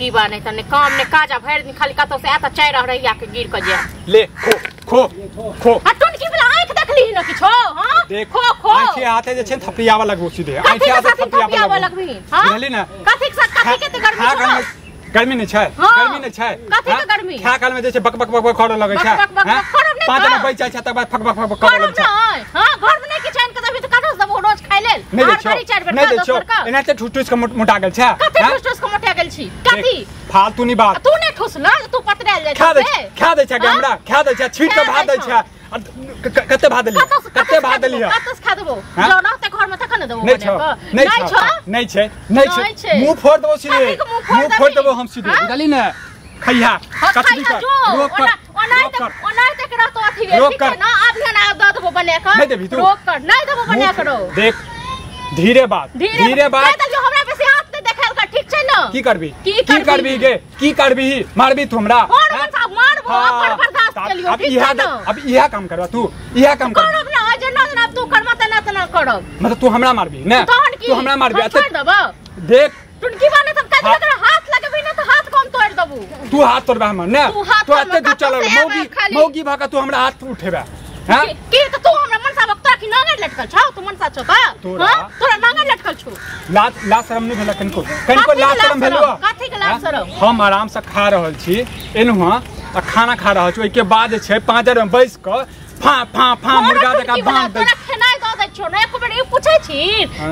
की बा नहीं तने काम ने काज भरि दिन खाली कतौ से आत चाय रह रहिया के गिर के जाय ले खो खो खो आ टुनकी वाला आंख देखली न किछो हां खो खो आंखि हाथे जे छै थपड़ियावा लगबो सीधे आंखि हाथे थपड़ियावा लगबी हां बुझली ना कथि के कथि के त गर्मी छौ गर्मी नहीं छै गर्मी नहीं छै कथि के गर्मी खा काल में जे छै बक बक बक बक करऽ लगै छै पाँच में बैठ जाइ छै तकर बाद फक फक फक करऽ लगै छै हां घर में नहीं किछ आनि के देबी त कतौ से देबो रोज खाइ लेल नहीं दै नहीं दै छौ एनाहिते ठूस ठूस के मोटा गेल छै कथि ठूस ठूस के मोटा गेल छी कथि फालतू नहीं बात तू नहीं ठूस ना तू पतरायल जाइ छै खा दै छै हमरा खा दै छै छीट के भात दै छै कते भात देलियै कते भात देलियै कतौ से खा देबो जो रहते घर में तखन देबो नहीं छौ नहीं छौ नहीं छै नहीं छै मुंह फोड़ देबो सीधे मुंह फोड़ देबो हम सीधे बुझली ने खैहा कचरी कर रोक कर ओनाहि तक रहतो अथी ठीक छै ना आब ना आब दऽ देबो बना के नहीं देबी तू रोक कर नहीं देबो बना के रो देख धीरे बात धीरे बात कह देलियो हमरा बेसी हाथ नहीं देखायल कर ठीक छै ना की करबी की करबी गे की करबी मारबी तू हमरा और मारबो अपन बर्दाश्त केलियो अब इहा अब इहा काम करबा तू इहा काम कर करब ना जेना जेना तू करबा तना तना करब मतलब तू हमरा मारबी ना तू हमरा मारबी छोड़ देबो देख टुनकी बाने तब कह देलक हाथ लगबी ना त हाथ कम तोड़ देबू तू हाथ तोड़बा हमर ना तू एते दू चल मौगी मौगी भाका तू हमरा हाथ उठेबा हां की त तू हमरा मनसा बक्ता की नांगर लटकल छौ तू मनसा छौ का हां तोरा नांगर लटकल छौ लाज लाज शरम नहीं भेल कनिको कनिको लाज शरम भेलो कथि के लाज शरम हम आराम से खा रहल छी एनहुआ आ खाना खा रहल छी ओइ के बाद छै पाँजर में बैस क फा फा फा मुर्गा जकाँ बांध दै तोरा खेनाइ दऽ दै छौ ने एको बेर ई पूछै छी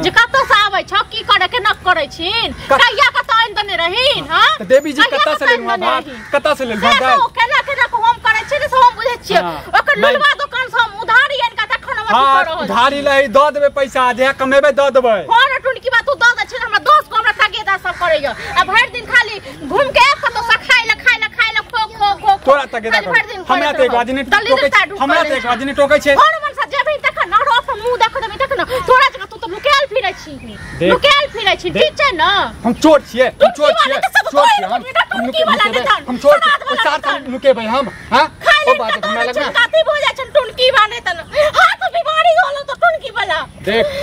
जे कतऽ से आबै छौ की करे के न करै छी कहिया कतऽ आनि देने रहीन हां त देवी जी कतऽ से लेलहुँ भात कतऽ से लेलहुँ दालि केना केना के हम करै छी से हम बुझै छियै ओकर लुलवा दोकान से हम उधारी आनि के तखन हम अथी कर रहल उधारी लही दऽ देबै पैसा जे कमेबै दऽ देबै हां रे टुनकी बा तू दऽ दै छी हमरा दोस्त को हमरा तगेदा सब करैया आ भरि दिन खाली घूम के आबि कतौ से खाइ ले खाइ ले खाइ ले खो खो खो तोरा तगेदा हमरा त एक बाजी नहीं टोकै छै हमरा त एक बाजी नहीं टोकै छै और मन से जेबही तखन न अपन मुंह देख देबही तखन तोरा जगह तू त लुकायल फिरै छी लुकायल फिरै छी ठीक छै न हम चोर छियै हम चोर छियै चोर छियै हम हम चोर साथ हम लुकेबै हम हां ओ बात हमरा लगना काती भो जाइ छै टुनकी बाने तन हां तो बीमारी होलो तो टुनकी वाला देख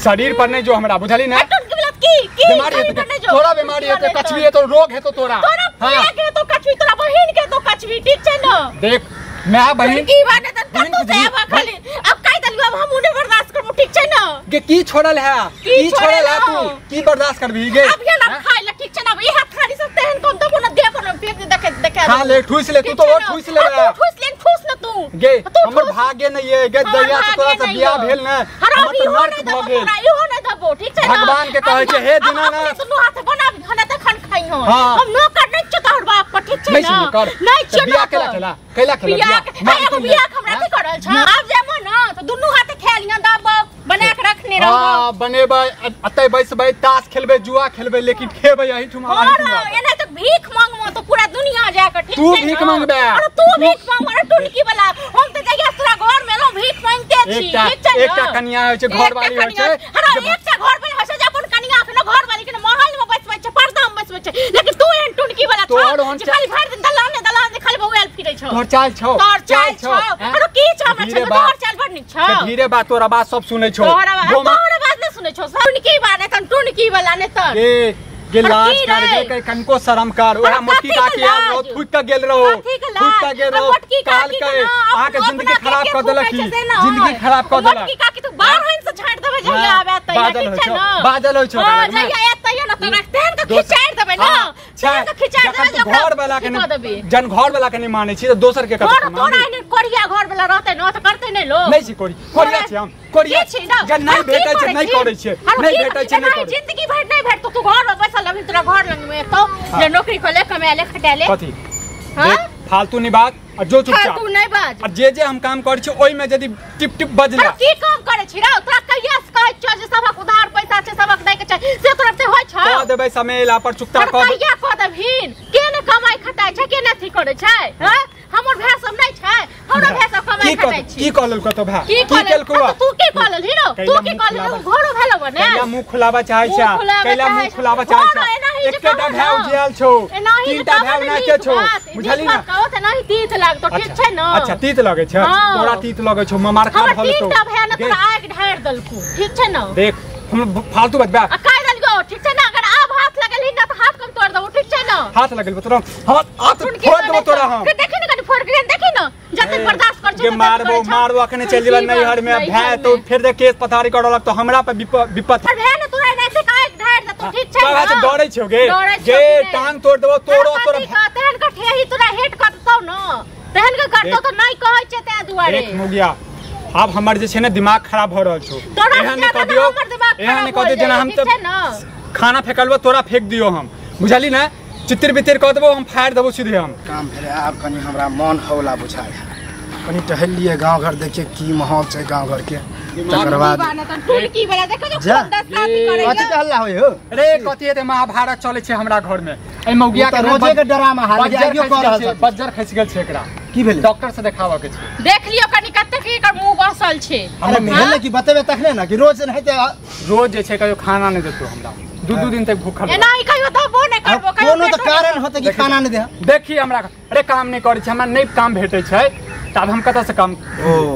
शरीर पर नहीं जो हमरा बुझली ना टुनकी वाला की की बीमारी है तोरा बीमारी है तो कछुई है तो रोग है तो तोरा तोरा हां के तो कछुई तोरा बहिन के तो कछुई ठीक छै न देख मैं बहिन की बात है त से आबा खाली अब काई देलियो अब हम उने बर्दाश्त करबो ठीक छै न गे की छोड़ल है की छोड़ल है तू की बर्दाश्त करबी गे अब ये ना खाइ ले ठीक छै न अब ई हाथ खाली से तेहन कम देबो न देबो न फेंक दे देखे देखे खा ले ठूस ले तू तो और ठूस ले तू ठूस ले ठूस न तू गे हमर भाग्य नहीं है गे दया से तोरा से बियाह भेल न हमर तो नर्क भ गेल इहो न देबो ठीक छै न भगवान के कहै छै हे दीनानाथ सुनु हाथ बनाबी हना तखन खाइ हो हम नौकर नहीं छियो तोहर बाप पर ठीक छै न नहीं छियो बियाह केला केला कैला खेला बियाह एगो बियाह हमरा की करल छ आब जेमो न त दुन्नू हाथे खेल लियन दब बना के रखने रहबो हां बनेबै अतै बैसबै ताश खेलबै जुआ खेलबै लेकिन खेबै एही ठुमा और एना त भीख मांगबो त पूरा दुनिया जा के ठीक तू भीख मांगबे अरे तू भीख मांग अरे टुनकी वाला हम त जहिया तोरा घर में एलौ भीख मांगते छी ठीक छै एकटा कनिया होइ छै घर वाली होइ छै अरे एकटा घर वाली होइ छै जे अपन कनिया के न घर वाली के न महल में बैसबै छै पर्दा में बैसबै छै लेकिन तू एहन टुनकी वाला छौ खाली भरि दिन दलाने दलाने खाली बौआल फिरै छौ तोहर चाल छौ तोहर चाल छौ अरे की छौ हमरा छौ तोहर चाल बड़ नीक छौ धीरे बात तोरा बात सब सुनै छौ तोहर आवाज तोहर आवाज नै सुनै छौ टुनकी वाला तन टुनकी वाला नै तन ए गे लाज कर गे कनको शरम कर ओहा मोटकी काकी आयल रहो थूक के गेल रहो थूक के गेल रहो काल के अहाँ के जिंदगी खराब कर देलक की जिंदगी खराब कर देलक मोटकी काकी तू बाहर से झाड़ देबै जहिया आबे तहिया ठीक छै न बादल होइ छौ हां जहिया आएत तहिया न तोरा तेहन के खिचाड़ देबै न तेहन के खिचाड़ देबै घर वाला के जन घर वाला के नहीं मानै छी त दोसर के कथि तोरा एहन कोरिया घर वाला रहतै न त करतै नै लोग नै छी कोरी कोरिया छी हम कोरिया छी न जन नहीं भेटै छै नहीं करै छै नहीं भेटै छै नहीं जिंदगी भर नहीं भेटतो तू घर में बैसल रहबही तोरा घर लंग में एतौ जे नौकरी कर ले कमाए ले खटा ले कथि हां फालतू नहीं बात आ जो चुपचाप फालतू नहीं बाज आ जे जे हम काम करै छी ओइ में यदि टिप टिप बजला की काम करै छी रे तोरा कहिया से कहै छियौ जे सबक उधार पैसा छै सबक दै के छै से तोरा से होइ छौ कह देबै समय एला पर चुकता कह कहिया कह देबहिन के ने कमाई खटाइ छै के ने अथी करै छै हां हमर भाय सब नहीं छै हमरा भाय सब कमाई खटाइ छै की कह लेलको तो भाय की केलको तू की कह लेलही रो तू की कह लेलही घरो भेलो बने कैला मुंह खुलावा चाहै छै कैला मुंह खुलावा चाहै छै एकटा भाय उजियाल छौ तीनटा भाय नाचे छौ बुझली ना कहो त नहीं तीत लागतो ठीक छै न अच्छा तीत लगै छै तोरा तीत लगै छौ ममार खा भल तो तीनटा भाय न तोरा आग ढार दलकू ठीक छै न देख हम फालतू बजबा आ काई दलको ठीक छै न अगर आब हाथ लगलही न त हाथ कम तोड़ देबो, ठीक छै ना? हाथ लगल तोरा, हाथ हाथ फोड़ देबो तोरा हम। देखी ना कनी फोड़ के देखी ना, जते बर्दाश्त कर छै। के मारबो मारबो अखने चल जेबा नैहर में भै तो फिर दे केस पथारी कर लग तो हमरा पे विपत पर भै ना तोरा एनाते काय ढार दे तू, ठीक छै ना? डरै छौ गे गे टांग तोड़ देबो तोरो तोरा तेहन का ठेही तोरा हेट करतौ ना, तेहन का करतौ त नै कहै छै ते दुआरे। देख मुगिया आब हमर जे छै ने दिमाग खराब भ रहल छौ, एहन नै कह दियो, एहन नै कह दियो जेना हम त खाना फेकलबो तोरा फेक दियो हम, बुझली ना? चित्र बितिर कह देबो हम, फाड़ देबो सीधे हम। काम भेलै आब कनी हमरा मन हौला बुझाय, कनी टहल लिए गांव घर देखिए की माहौल छै गांव घर के, तकर बाद टुनकी वाला देखो जो खूब दस शादी करे कथि के हल्ला होय हो रे? कथि हेतै महाभारत चलै छै हमरा घर में। ए मौगिया के रोजे के डरामा हाल आइयो कर रहल छै, बज्जर खसि गेल छै एकरा। की भेलै? डॉक्टर से देखाबऽ के छै। देख लियो कनी कते के एकर मुंह बसल छै। अरे भेलै की बतेबे तखने ना कि रोज नै हेतै, रोज जे छै कहियो खाना नै देतौ हमरा, दू दू दिन तक भूखल एना ही कहियो देबो नै करबो, कहियो कोनो त कारण होतै कि खाना नै दे। देखी हमरा अरे काम नै करै छै, हमरा नै काम भेटै छै तब हम कतऽ से काम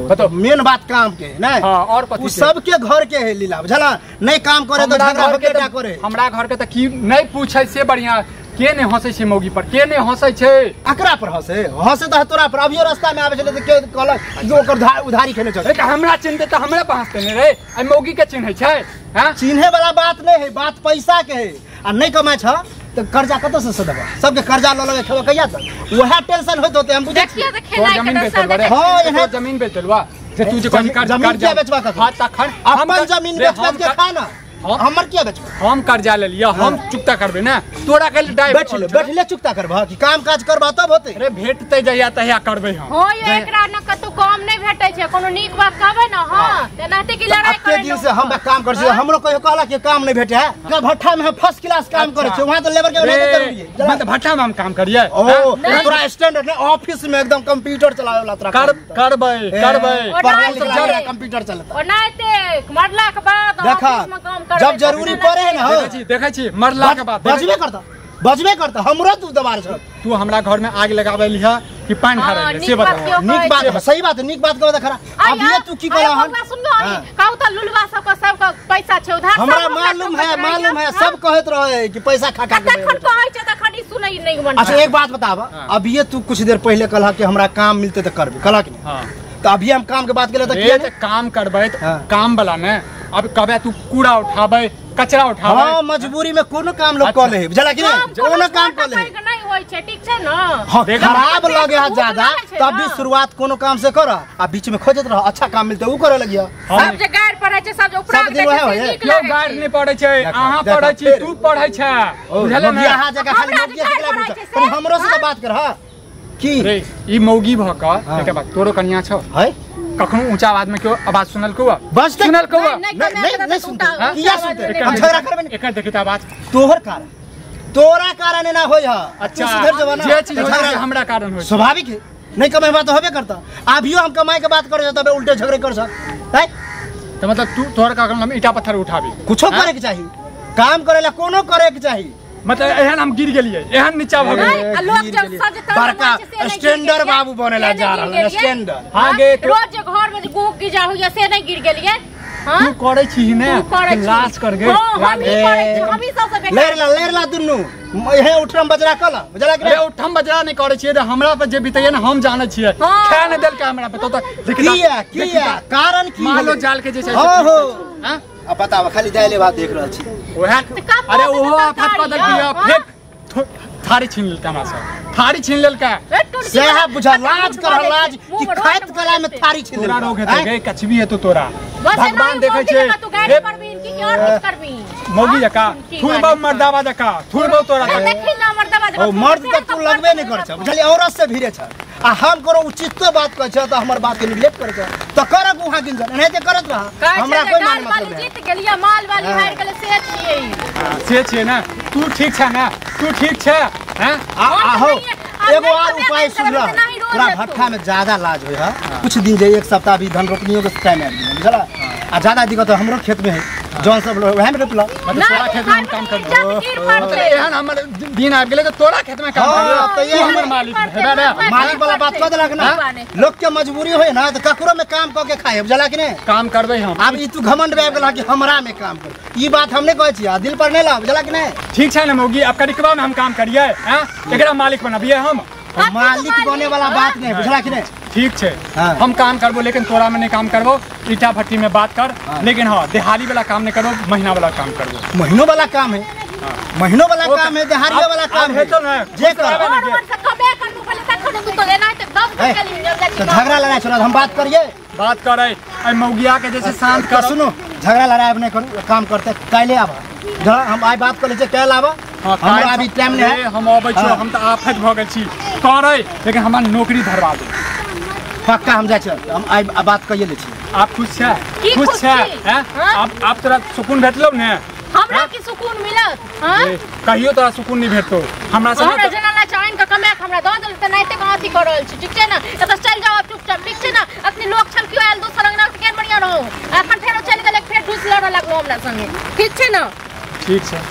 बताओ? मेन बात काम के है नै? हां और कथि? उ सबके घर के है लीला बुझला, नै काम करे त झगड़ा होके टा करे। हमरा घर के त की नै पूछै से बढ़िया, के नै हंसै छै मौगी पर, के नै हंसै छै? अकरा पर हंसे, हंसे त तोरा पर। अभियो रास्ता में आबै छलै त के कहलक जो ओकर उधारी खेने चल। रे हमरा चिन्हते त हमरा पर हंसते नै रे, आ मौगी के चिन्है छै? हां चिन्हे वाला बात नै है, बात पैसा के है। आ नै कमाय छ त कर्जा कतऽ से सदबा? सबके कर्जा ल लगे खेबा कहिया तक? वएह टेंशन होइत होते हम बुझै छी। देखियो त खेनाइ के दशा देख। हां एना जमीन बेच देलवा जे तू जे कहीं कर्जा जमीन किया बेचबा कत? हां तखन अपन जमीन बेचबा के खाना हमर किया बेचबा? हम कर्जा ले लिया, हम चुकता करबे ना तोरा के डाइ बैठले बैठले चुकता करबा कि काम काज करबा तब होते? अरे भेटते जहिया तहिया करबे हम। हो यो एकरा न कतौ काम नै भेटै छै, कोनो नीक बात कहबै न हां तेनाते की लड़ाई करै। एते दिन से हम काम कर छी, हमरो कहियो कहला कि काम नै भेटे है। का भट्ठा में हम फर्स्ट क्लास काम करै छी, वहां त लेबर के ओनाहिते जरूरी है। मतलब भट्ठा में हम काम करिए? ओ तोरा स्टैंडर्ड नै, ऑफिस में एकदम कंप्यूटर चलावे वाला तोरा करबै करबै पढ़ाई लिखाई कंप्यूटर चलता। ओनाहिते मरला के बाद ऑफिस में काम जब जरूरी पड़े है ना। देखै छी देखै छी मरला के बाद बजबे करता, बजबे करता हमरो तू दबार छ। तू हमरा घर में आग लगावे लिहा कि पानी ढारे से बताओ? नीक बात है, सही बात है, नीक बात कहबे त खरा। अब ये तू की करा हन? सुन लो कहू त लुलवा सब के सब के पैसा छै उधार, हमरा मालूम है, मालूम है, सब कहत रहे कि पैसा खा खा के तखन कहै छै तखन ई सुनै नै मन। अच्छा एक बात बताब, अब ये तू कुछ देर पहले कहला कि हमरा काम मिलते त करबे, कहला कि नहीं? हां त अभी हम काम के बात केले त किया त काम करबै त काम वाला ने अब कबे तू कूड़ा उठाबै कचरा उठाबै? हां मजबूरी में कोनो काम लोग क ले, बुझला कि नहीं? कोनो काम क ले नहीं होय छै, ठीक छै ना? हां खराब लगे है ज्यादा तब भी शुरुआत कोनो काम से कर आ बीच में खोजत रह, अच्छा काम मिलते उ करे लगिया। सब जे गाड़ पड़ै छै सब जे उपरा के सब नीक लागे छै, गाड़ नै पड़ै छै, अहां पढ़ै छी तू पढ़ै छै, बुझले ना? अहां जगह खाली मौगी से पर हमरो से बात कर। हां की रे ई मौगी भ क एकर बात तोरो कनिया छौ है? कखनो ऊंचा आवाज में क्यों आवाज सुनल को? बस सुनल को नहीं नहीं नहीं सुनते, किया सुनते? हम झगड़ा करबे नहीं। एकर देखित आवाज तोहर कारण, तोरा कारण ना होय है। अच्छा सुधर जवाना जे चीज होय हमरा कारण होय स्वाभाविक है, नहीं कमाए बात होबे करता। अभियो हम कमाए के बात करे तबे उल्टे झगड़े कर सक है त मतलब तू तोहर कारण हम ईटा पत्थर उठाबी, कुछो करे के चाही, काम करेला कोनो करे के चाही। मतलब एहन हम गिर गेलिए, एहन नीचा भ गेलिए। आ लोग जब सब जे बड़का स्टैंडर्ड बाबू बनेला जा रहल है, स्टैंडर्ड। हां गे रोज जे घर में जे गूग गिजा होइया से नहीं गिर गेलिए? हां तू करै छी ने लाश कर गे। हम ही करै छी, हम ही सबसे बेकार। लेरला लेरला दुन्नू हे उठम बजरा कला बुझला कि रे? उठम बजरा नहीं करै छियै, हमरा पर जे बीतैया ने हम जानै छियै। खा नै देलकै हमरा पर तो किया किया कारण की मालो जाल के जे छै। हो हो हां अब बताव खाली दाइले भात देख रहल छी ओहे। अरे ओहो आफत कऽ देलकै, फेक थारी छीन लेलकै हमरा से, थारी छीन लेलकै। सएह बुझा लाज कर लाज कि खाइत कला में थारी छीन तोरा रोग हेतै गे, कछबी हेतौ तोरा। भगवान देखै छै तू गाड़ी परबी की और कुछ करबी मौगी जका थुरबौ मर्दावा जका थुरबौ तोरा। देखी ना मर्दावा जका ओ मर्द त तू लगबे नै कर छ बुझली, औरत से भिरे छ आ हम करो उचित बात कहै छ त हमर बात के निग्लेक्ट करै छ त करब उहाँ गिनजन एनाहिते करत रह, हमरा कोई मान मतलब नहीं। जीत गेलियै माल वाली हार गेलै से छियै, से छियै ना? तू ठीक छ ना? तू ठीक छ? हैं आहो एगो और उपाय सुन रह, तोरा भट्ठा में ज्यादा लाज होय है कुछ दिन जे एक सप्ताह भी धन रोपनियो के टाइम आबि गेलै बुझला, आ ज्यादा दिक्कत हमरो खेत में है जौन सब वएह में रोपलक। मतलब तोरा खेत में हम काम करबो? मतलब एहन हमर दिन आबि गेलै तऽ तोरा खेत में काम हाँ, करबो? तऽ तू हमर मालिक हेबे रे। मालिक वाला बात कऽ देलक ना। लोक के मजबूरी होय ना तऽ ककरो में काम कऽ के खाए, बुझला कि नहि? काम करबै हम। आब ई तू घमंड में आबि गेला कि हमरा में काम कर, ई बात हम नहि कहै छी, आ दिल पर नहि लाब, बुझला कि नहि? ठीक छै ने मौगी, आब करिकबा में हम काम करियै, हैं? एकरा मालिक बनाबियै हम। मालिक बने वाला बात नहीं, बुझला कि नहीं? ठीक छै। हाँ। हम काम करबो लेकिन तोरा में नहीं काम करबो, ईटा भट्टी में बात कर। हाँ। लेकिन हाँ देहाड़ी वाला काम नहीं करबो, महीना वाला काम करबो। महीनों वाला काम है, महीनों वाला काम है, देहाड़ियों वाला काम है। तो ना जे कर तो झगड़ा लड़ाई छोड़ा, हम बात करिए। बात करे आई मौगिया के जैसे शांत कर। सुनो, झगड़ा लड़ाई अब नहीं करू, काम करते काल्हि आब, हम आई बात कर लै काल्हि आब। हमरा अभी टाइम नहीं है, हम अबै छी, हम तऽ आफत भऽ गेल छी करै, लेकिन हमरा नौकरी धरवा दे। पक्का हम जाइ छी, हम आइ बात कहिए लै छी। आप खुश छै? खुश छै हैं? आप तोरा सुकून भेटलौ ने? हमरा की सुकून मिलत? हां कहियो तोरा सुकून नहीं भेटतो हमरा से। हमरा जना ना चाइन के कमा के हमरा दऽ देल त नाइते अथी कर रहल छी, ठीक छै ना? एतऽ चलि जाउ चुपचाप, ठीक छै ना? अखनी लोक छल कियो आयल दोसर अंगना के केहन बढ़िया रहौ, अखन फेरो चलि गेलै, फेर ढूस लड़ऽ लगलो हमरा संगे, ठीक छै ना? ठीक छै।